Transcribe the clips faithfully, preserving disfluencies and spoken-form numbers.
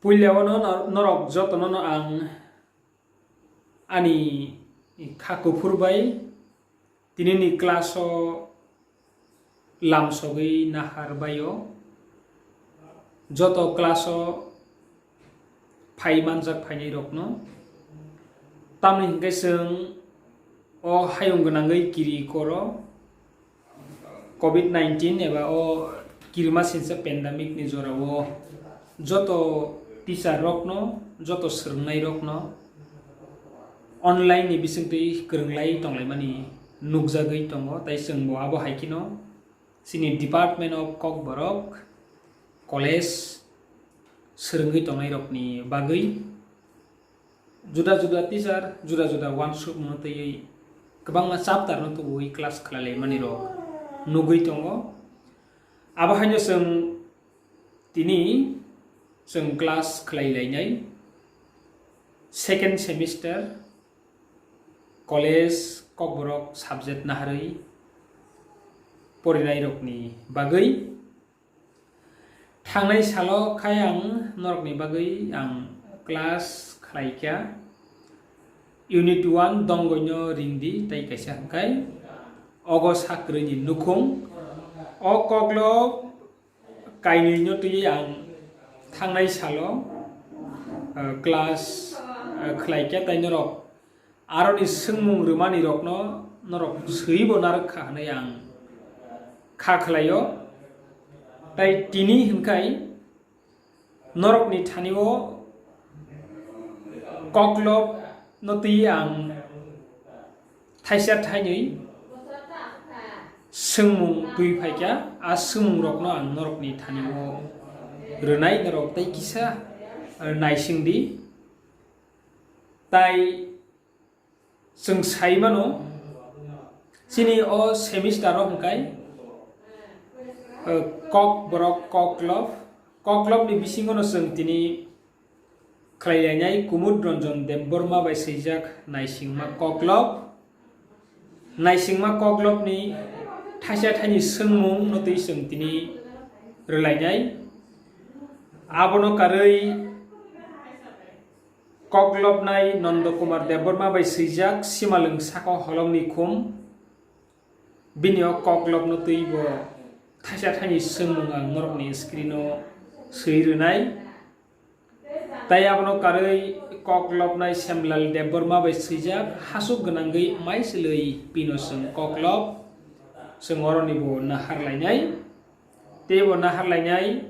Puila o no nor-, norok jotono no ang ani kha kuphur bai tinini class o lamsogwi nahar bai o. Joto class o phai manjak phainai rokno. Tamni hinkhe chwng o hayung gwnangwi kiri koro covid nineteen eba o kirima sinsa pandemic ni jorao joto teacher rokno, joto swrwngnai rokno online ni bisingtwi kwrwnglai tonglaimani nukjagwi tongo, tai chwngbo abo hai kheno chini Department of Kokborok College swrwngwi tongnairokni bagwi juda juda teacher, juda juda uansukmungno twiwi kwbangma chapter no tubuwi class khlai laimanirok nugwi tongo. Abo haino chwng tini chwng class khlai lainai second semester college Kokborok subject naharwi porinairokni bagwi. Thangnai salo khai ang norokni bagwi ang class khlaikha. Unit one Donggoino Ringdi tei kaisa hwnkhe ogo sakrwini nukhung. O koklo kainwino twiwi ang thangnai salo, ah, class, ah, khlaikha tei norok aroni swngmung rwmani rokno norok swibo narwk kha hwnwi ang kha khlaio. Tai tini hwnkhai norokni thani-o koklob no twi ang thaisa thainwi swngmung twi phaikha, a swngmung rokno ang norokni thani-o rwnai, norok tei kisa, eh, naisingdi. Tai chwng sai mano, chini o semester o hwnkhe, eh, Kokborok koklob, koklobni bisingono chwng tini khlai lainai Kumud Ranjan Debbarma bai swijak naisingma koklob. Naisingma koklobni thaisa thaini swngmung no twi chwng tini rwlainai. Abono karwi koklobnai Nondo Kumar Debbarma bai swijak Simalwng Saka Holongni Khum. Bini o koklobno twi bo thaisa thaini swngmung ang norokni screen o swi rwnai. Tai abono karwi koklobnai Semlal Debbarma bai swijak hasuk gwnangwi mai swlwi pino chwng koklob chwng oroni bo nahar lainai. Tei bo nahar lainai.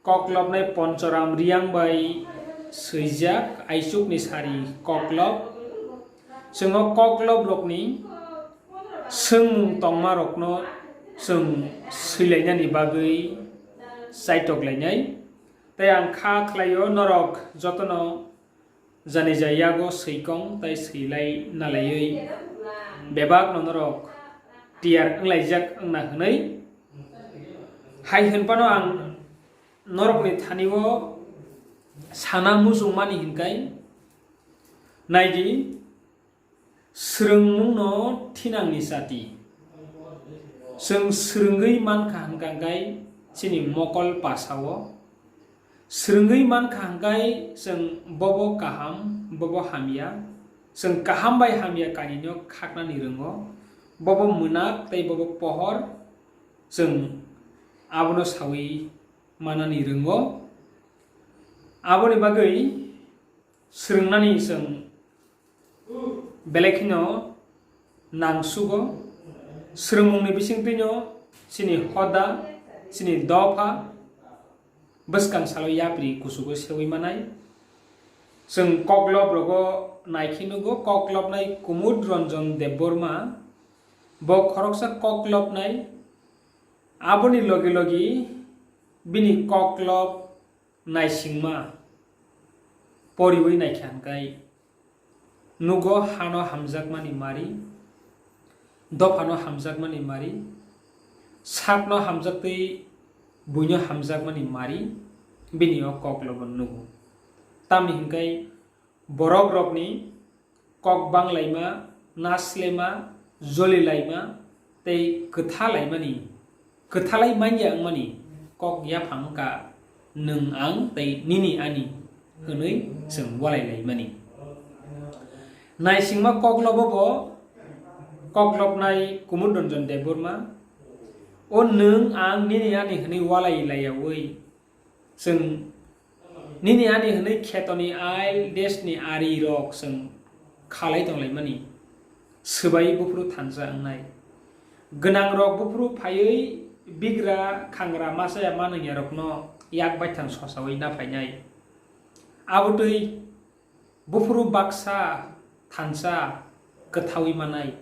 Koklopnai Ponchoram Riang bai swijak Aichukni Sari koklop. Chwng o kokloprokni swngmung tongmarokno chwng swilainani bagwi chaitok lainai. Tei ang kha khlaio, norok jotono jani ja yago swi kong tai swi lai nalaiwi bebak no norok tiyar wnglaijak wngna hwnwi. Hai hwnphano ang norokni thani-o sana muchungmani hinkai naidi, swrwngmungno thinangni chati. Chwng swrwngwi mankha hwnka hwnkhe chini mokol pasao. Swrwngwi mankha hwnkhe chwng bobo kaham, bobo hamya. Chwng kaham bai hamya kainwino khaknani rwngo. Bobo mwnak tei bobo pohor chwng abono sawi manani rwngo. Aboni bagwi swrwngnani chwng belai kheno nangsugo. Swrwngmungni bisingtwino chini hoda, chini dopha, bwskang salo yapri kuchugo sewi manai. Chwng koklop rogo naikhe nugo, koklopnai Kumud Ranjan Debbarma, bo khoroksa koklopnai. Aboni logi logi bini koklop naisingma poriwi naikha hwnkhe nugo hano hamjakmani mari, dophano hamjakmani mari, sakno hamjaktwi buino hamjakmani mari, bini o koklobo nugo. Tamni hwnkhe borokrokni kok banglaima, naslema, jolilaima tei kwthalaimani, kwthalai manya wngmani kok yaphang wngkha nwng ang tei nini ani hwnwi chwng walai laimani. Naisingma koklobo bo koklopnai Kumud Ranjan Debbarma, o nwng ang nini ani hwnwi walai laiyawi chwng nini ani hwnwi khetoni ail desni ari rok chwng khalai tonglaimani swbai buphuru thansa wngnai. Gwnang rok buphuru phaiwi bigra khangra masa ya manwng ya rokno yak baithang sosawi na phainai. Abotwi buphuru baksa thansa kwthawi manai.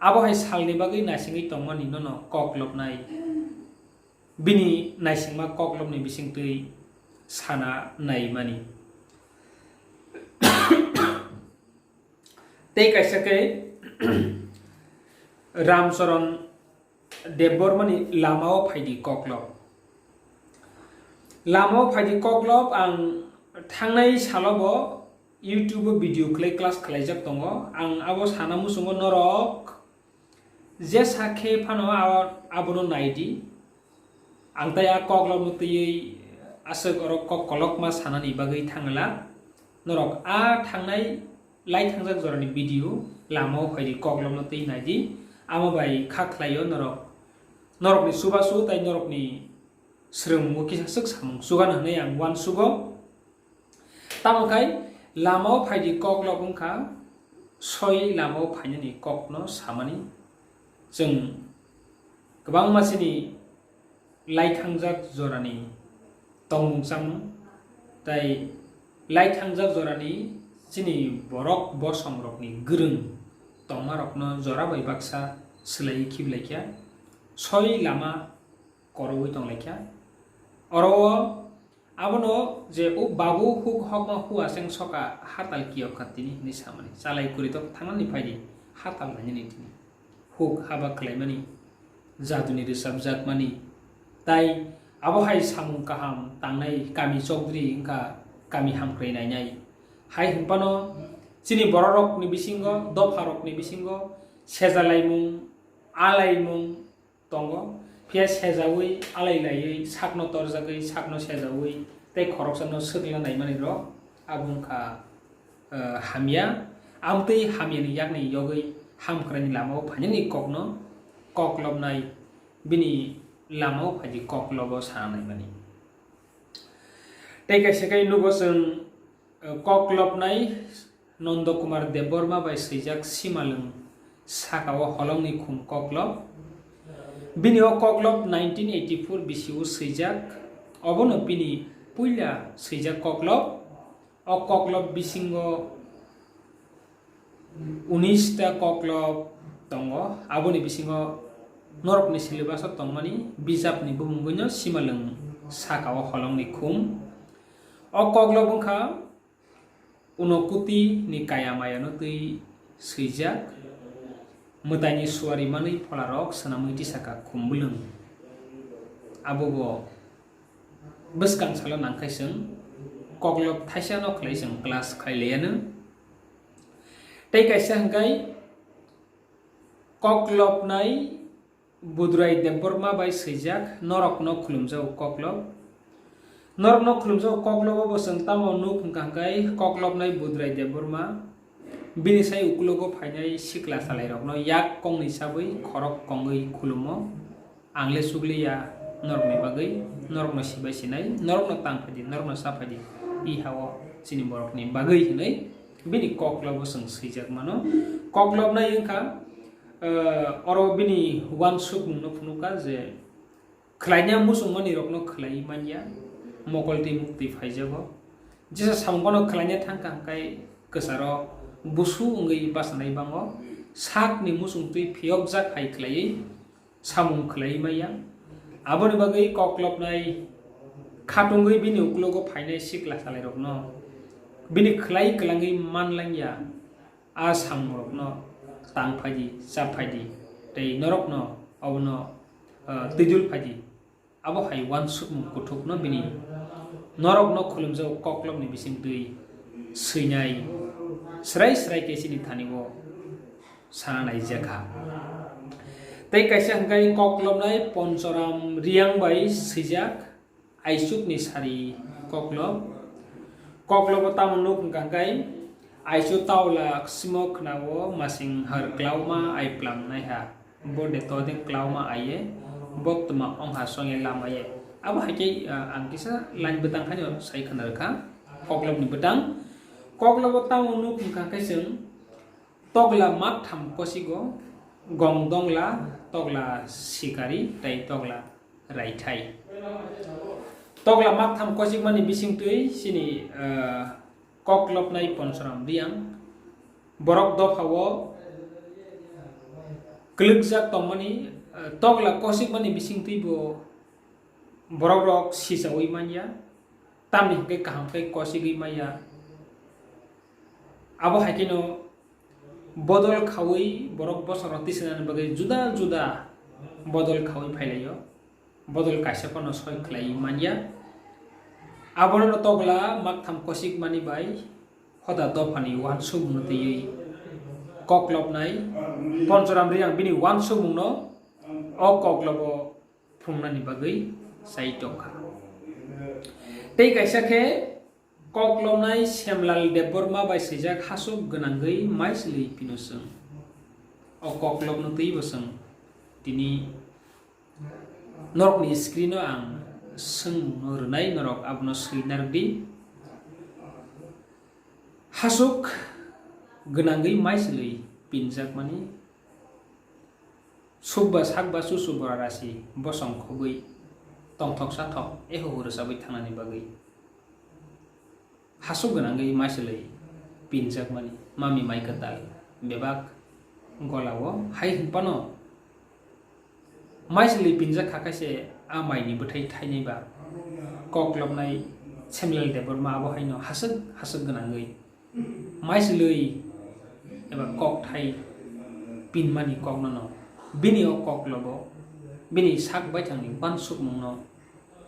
Abo hai salni bagwi naisingwi tongmani nono koklopnai. Bini naisingma koklopni bisingtwi sana naimani. Tei kaisa khe Ramcharan Debbarmani Lamao Phaidi Koklop. Lamao Phaidi Koklop ang thangnai salo bo YouTube o video khlai class khlaijak tongo. Ang abo sana muchungo norok je sakhe phano abo, abono naidi. Ang tai a koklopno twiwi aswk oro kok kolokma sanani bagwi thangla. Norok a thangnai lai thangjak jorani video Lamao Phaidi Koklopno twi naidi. Amo bai kha khlaio norok. Norokni chubachu tai norokni swrwngmungo kisa swk samung chugano hwnwi ang uansugo. Tamo khai Lamao Phaidi Koklop wngkha soi Lamao phainani kokno samani. Chwng kwbangma chini lai thangjak jorani tongmung chamung tei lai thangjak jorani chini borok bosongrokni gwrwng tongmarokno jora bai baksa swlaiwi khibilaikha, soi lama koroui tonglaikha. Oro o abono je o babu huk hokma hua seng soka hatal kiyokha tini hwnwi samani. Chalai kwrwi tok thangnani phaidi hatal nainani tini. Huk haba khlaimani, jaduni rwchapjakmani, tai abo hai samung kaham tangnai kami chokdri wngkha kami hamkrai nainai. Hai hwnphano chini bororokni bisingo, dopharokni bisingo sejalaimung, alaimung, tongo, phiya sejaui, alai laiwi, sakno torjagwi, sakno sejaui, tei khoroksano swkla naimani rok, abo wngkha, eh, hamya. Amtwi hamyani yakni yogwi hamkraini lamao phainani kokno koklopnai, bini lamao phaidi koklobo sana naimani. Tei kaisa khe nugo chwng, eh, koklopnai Nondo Kumar Debbarma bai swijak Simalwng sakao holongni khum koklop. Bini o koklop nineteen eighty-four bisi o swijak. Obono bini puila swijak koklop. O koklop bisingo unis ta koklop tongo. Aboni bisingo norokni syllabus o tongmani bijapni bumung wngkha Simalwng sakao holongni khum. O koklop wngkha Unokuti ni kaya maya no twi swijak, mwtai ni suari manwi phola rok swnamwi tisaka khumbwlwng. Abo bo bwskang salo nangkhai chwng koklop thaisa no khlai chwng class khlai laiya no. Tei kaisa hwnkhe koklopnai Budrai Debbarma bai swijak, norokno khulumjago koklop. Norokno khulumjago koklop o bo chwng tamo nuk hwnkha hwnkhe koklopnai Budrai Debbarma. Bini sai ukulogo phainai sikla salairokno yak kongni chabwi khorok kongwi khulumo. Ang le chukliya norokni bagwi, norokno sibai sinai, norokno tang phaidi, norokno cha phaidi, i ha-o chini borokni bagwi hwnwi bini koklop o chwng swijak mano. Koklopnai wngkha, eh, oro bini uansukmungno phunukha je khlaina muchungmani rokno khlaiwi manya, mokol twi muktwi phaijago. Jesa samung bono khlaina thangkha hwnkhe kwcharo busu wngwi bachanai bango, sakni muchung twi phiyokjak hai khlaiwi samung khlaiwi manya. Aboni bagwi koklopnai khatungwi bini ukulogo phainai sikla salairokno bini khlai kwlangwi manlangya. A samungrokno tang phaidi, cha phaidi, tei norokno obono, ah, twijul phaidi. Abo hai uansukmung kuthukno bini norokno khulumjago koklopni bisingtwi swinai srai srai khe chini thani-o sana naijakha. Tei kaisa hwnkhe koklopnai Ponchoram Riyang bai swijak. Aisuk ni sari koklop. Koklop o tamo nuk hwnkha khe, aisu taula ksimo khwnao masing har klauma ai plam naiha. Bo de to de klauma aiye, bo tma ongha songye lamaye. Abo hai khe, ah, ang kisa line bwtang haino sai khna rwkha. Koklop ni bwtang. Koklop o tamo nuk hwnkha khe chwng tokla maktham kosigo, gong dongla, tokla sikari, tei tokla raithai. Tokla maktham kosikmani bisingtwi chini, ah, koklopnai Ponchoram Reang. Borok dophao kwlwkjak tongmani, ah, tokla kosikmani bisingtwi bo borokrok sichaui manya, tamni hwnkhe kaham khe kosigwi manya. Abo hai kheno bodol khaui borok bosoro tisanani bagwi juda juda bodol khaui phailaio. Bodol kaisa phano soi khlaiwi manya. Abono tokla maktham kosikmani bai hoda dophani uansukmung twiwi koklopnai Ponchoram Reang bini uansukmungno o koklobo phungnani bagwi chai tongkha. Tei kaisa khe koklopnai Semlal Debbarma bai swijak hasuk gwnangwi maichwlwi pino chwng. O koklopno twibo chwng tini norokni screen-o ang swngmungno rwnai, norok abono swi narwkdi. Hasuk gwnangwi maichwlwi pinjakmani sukba sakba chuchu bora rasi bosong khogwi tongthok sathok eho horo chabwi thangnani bagwi hasuk gwnangwi maichwlwi pinjakmani mami mai kwtal bebak golao hai hwnphano maichwlwi pinjak kha khe se a maini bwthai thainai ba koklopnai Semlal Debbarma abo haino hasuk hasuk gwnangwi maichwlwi eba kokthai pinmani koknono bini o koklobo bini sak baithangni uansukmungno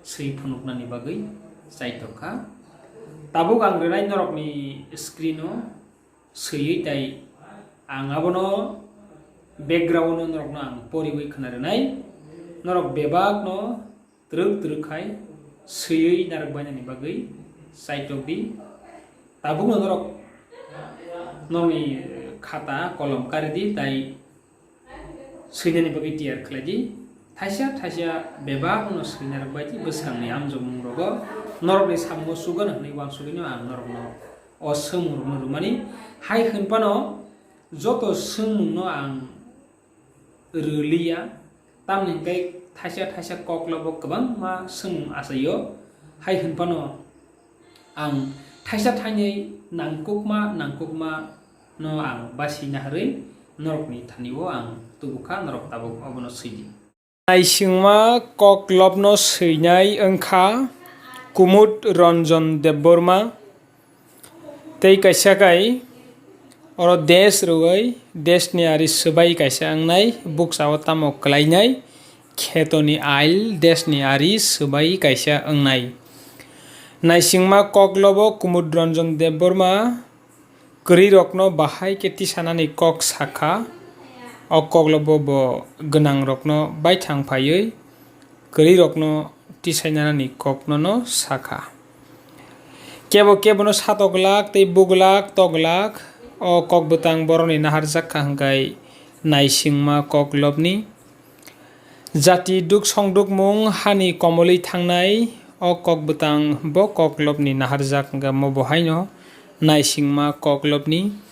swi phunuknani bagwi chai tongkha. Tabuk ang rwnai norokni screen-o swiwi tai ang abono background-o norokno ang poriwi khna rwnai. Norok bebakno twrwk twrwk khai swiwi narwk bainani bagwi chai tokdi. Tabukno norok nokni khata kolom karidi tai swinani bagwi tiyar khlaidi. Thaisa thaisa bebakno swina rwbaidi bwskangni amjokmungrogo norokni samungo chugo hwnwi uansugwino ang norokno o swngmungrokno rwmani. Hai hwnphano joto swngmungno ang rwliya, tamni hwnkhe thaisa thaisa koklobo kwbangma swngmung achaio. Hai hwnphano ang thaisa thainwi nangkukma nangkukma no ang basi naharwi norokni thani-o ang tubukha, norok tabuk obono swidi. Naisingma koklopno swinai wngkha Kumud Ranjan Debbarma. Tei kaisa kai oro desh rwui deshni ari swbai kaisa wngnai, bukchao tamo kwlainai, khetoni ail deshni ari swbai kaisa wngnai. Naisingma koklobo Kumud Ranjan Debbarma kwrwirokno bahai khe tisanani kok sakha. O koklobo bo gwnangrokno baithang phaiwi kwrwirokno tisainani koknono sakha. Kebo kebono satok glak tei buglak toglak, o kok bwtang borokni naharjak kha hwnkhe naisingma koklopni. Jati duk songdukmung hani komolwi thangnai, o kok bwtang bo koklopni naharjak hwnkhe mo bo haino naisingma koklopni.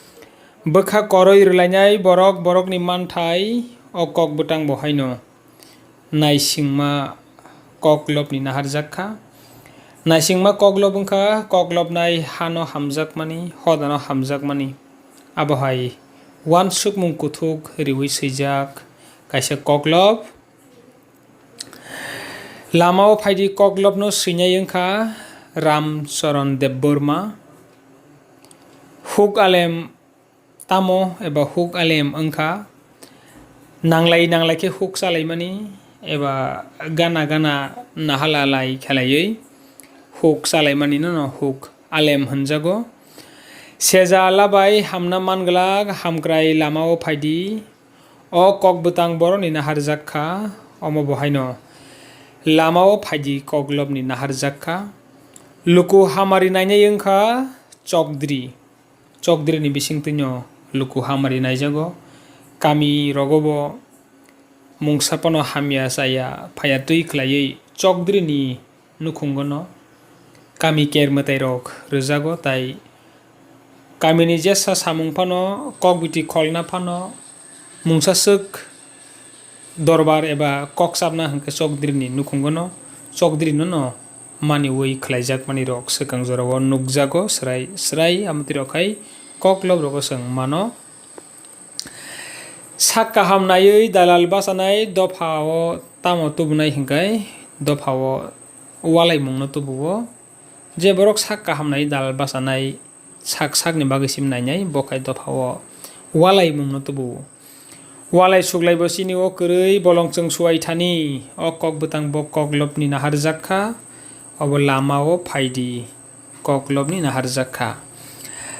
Bwkha koroi rwlainai borok borokni manthai, o kok bwtang bo haino naisingma koklopni naharjak kha. Naisingma koklop wngkha koklopnai hano hamjakmani, hodano hamjakmani. Abo hai uansukmung kuthuk riui swijak kaisa koklop. Lamao phaidi koklopno swinai wngkha Ram Charan Debbarma. Huk alem tamo eba huk alem wngkha, nanglai nanglai khe huk chalaimani eba gana gana nahala lai khelaiwi huk chalaimani no huk alem hwnjago. Seja labai hamna manglak hamkrai lamao phaidi, o kok bwtang borokni naharjak kha, omo bo haino. Lamao phaidi koklopni naharjak kha. Luku hamari nainai wng kha chokdri. Chokdrini bisingtwino luku hamari naijago. Kami rogobo mungsa phano hamya chaya phaya twi khlaiwi chokdrini nukhungono kami ker mwtairok rwjago, tai kamini jesa samung phano, kokbiti kholna phano, mungsaswk dorbar eba kok chapna hwnkhe chokdrini nukhungono, chokdrinono maniwi khlaijakmanirok swkang jorao nukjago, swrai swrai amtwirok hai kokloprogo chwng mano. Sak kaham naiwi dalal bachanai dophao tamo tubunai hwnkhe dophao walaimungno tubuo. Je borok sak kaham naiwi dalal bachanai sak sakni bagwi simi nainai, bo khai dophao walaimungno tubuo. Walai suklaibo chini o kwrwi bolong chwng suwai thani, o kok bwtang bo koklopni naharjak kha, obo lamao phaidi koklopni naharjak kha.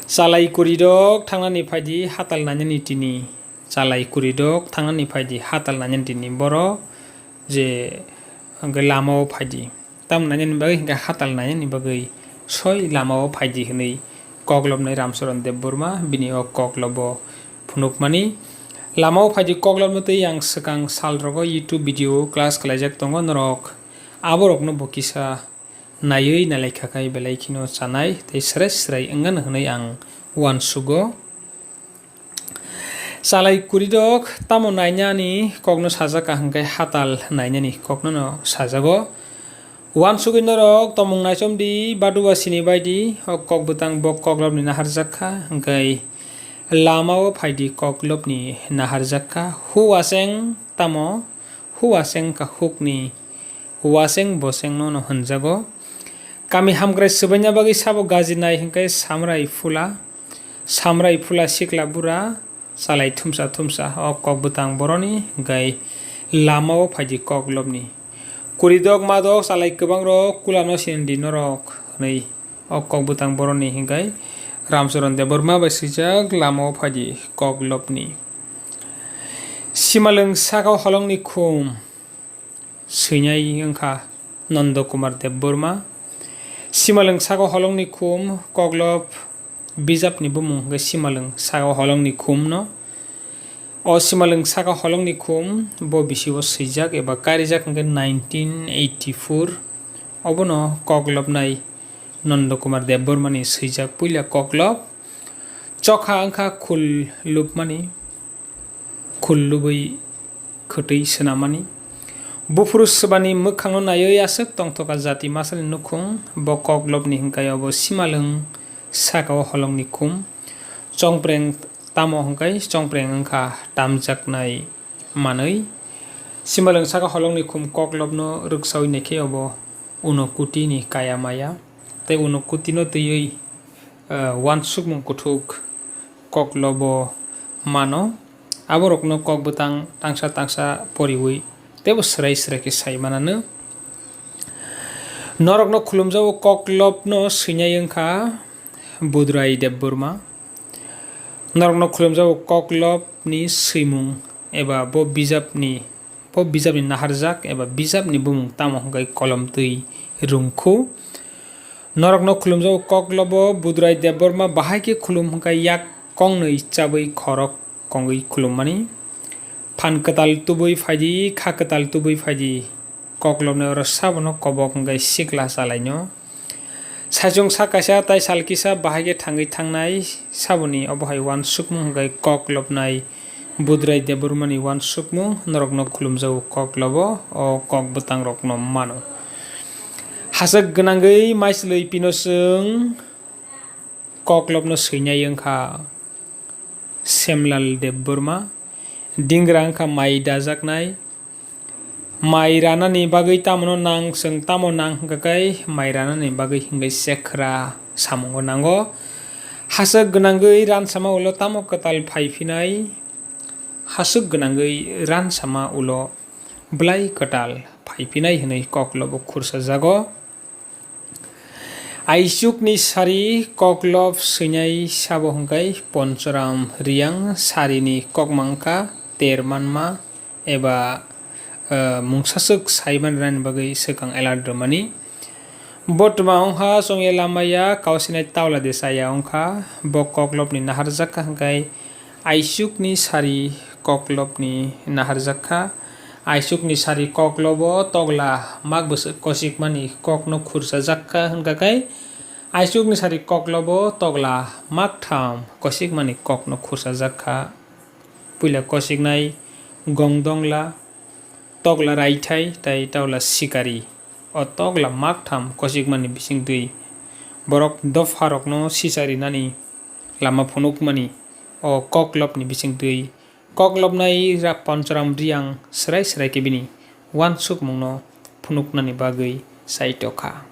Chalai kuridok thangnani phaidi hatal nainani tini, chalai kuridok thangnani phaidi hatal nainani tini, borok je hwnkhe lamao phaidi. Tamo nainani bagwi hwnkhe hatal nainani bagwi soi lamao phaidi hwnwi koklopnai Ramcharan Debbarma bini o koklobo phunukmani. Lamao phaidi koklopno twi ang swkang salrogo YouTube video class khlaijak tongo, norok aborokno bo kisa naiwi nailai kha khai belai kheno chanai tei srai srai wngano hwnwi ang uansugo. Chalai kuridok tamo nainani kokno sajak kha hwnkhe hatal nainani koknono sajago. Uansugwi norok tongmung naichomdi, baduwa sini baidi, o kok bwtang bo koklopni naharjak kha, hwnkhe lamao phaidi koklopni naharjak kha. Huwaseng tamo, huwaseng kha hukni, waseng bosengno no hwnjago. Kami hamkrai swbaina bagwi sabo gaji nai hwnkhe samrai phula, samrai phula sikla bura, chalai thumsa thumsa, o kok bwtang boroni hwnkhe lamao phaidi koklopni. Kuridok madok chalai kwbangrok kulano sinindi norok hwnwi o kok bwtang boroni hwnkhe Ramcharan Debbarma bai swijak lamao phaidi koklopni. Simalwng saka holongni khum swinai wngkha Nondo Kumar Debbarma. Simalwng saka holongni khum koklop bijapni bumung hwnkhe Simalwng saka holongni khumno. O Simalwng saka holongni khum bo bisio swijak eba karijak hwnkhe nineteen eighty-four. Obono koklopnai Nondo Kumar Debbarmani swijak puila koklop. Chokha wngkha khul lubmani, khul lubwi khwtwi swnamani. Buphuru swbani mwkhangno naiwi aswk tongthokha jati masani nukhung, bo koklopni hwnkhe obo Simalwng saka-o holongni khum. Chongpreng tamo hwnkhe chongpreng wngkha tamjaknai manwi. Simalwng saka holongni khum koklopno rwksaui naikhe obo Unokutini kaya maya tei Unokutino twiwi, eh, uansukmung kuthuk koklobo mano. Aborokno kok bwtang tangsa tangsa poriwi teibo swrai swrai khe sai mananw. Norokno khulumjago koklopno swinai wngkha Budrai Debbarma. Norokno khulumjago koklopni swimung eba bo bijapni, bo bijapni naharjak eba bijapni bumung tamo hwnkhe kolom twi rwngkhu. Norokno khulumjago koklobo Budrai Debbarma bahai khe khulum hwnkhe yak kongnwi chabwi khorok kongwi khulummani. Phan kwtal tubui phaidi, kha kwtal tubui phaidi. Koklopnai oro sabono kobok hwnkhe sikla chalaino. Saichung sak kaisa tai sal kisa bahai khe thangwi thangnai saboni obo hai uansukmung hwnkhe koklopnai Budrai Debbarmani uansukmung norokno khulumjago koklobo o kok bwtangrokno mano. Haswk gwnangwi maichwlwi pino chwng koklopno swinai wngkha Semlal Debbarma, dingra wngkha mai dajaknai. Mai ranani bagwi tamono nang, chwng tamo nang hwnkha khe mai ranani bagwi hwnkhe sekhra samungo nango. Haswk gwnangwi ransama ulo tamo kwtal phai phinai, haswk gwnangwi ransama ulo bwlai kwtal phai phinai hwnwi koklobo khursa jago. Aichukni sari koklop swinai sabo hwnkhe Ponchoram Riyang, sarini kokmang kha Termanma eba mungsaswk saimanrani bagwi swkang alert rwmani. Bo twma wngkha chongya lamaya kausinai Taula Desaya wngkha. Bo koklopni naharjakha hwnkhe Aisukni sari koklopni naharjakha. Aisukni sari koklobo tokla mak bwswk kosikmani kokno khursajakha hwnkha khe Aisukni sari koklobo tokla maktham kosikmani kokno khursajakha. Puila kosiknai Gongdongla, tokla Raithai tei tokla Sikari. O tokla maktham kosikmani bisingtwi borok dopharokno sicharinani lama phunukmani o koklopni bisingtwi koklopnai Ra-, Ponchoram Riyang swrai swrai khe bini uansukmungno phunuknani bagwi saitokha.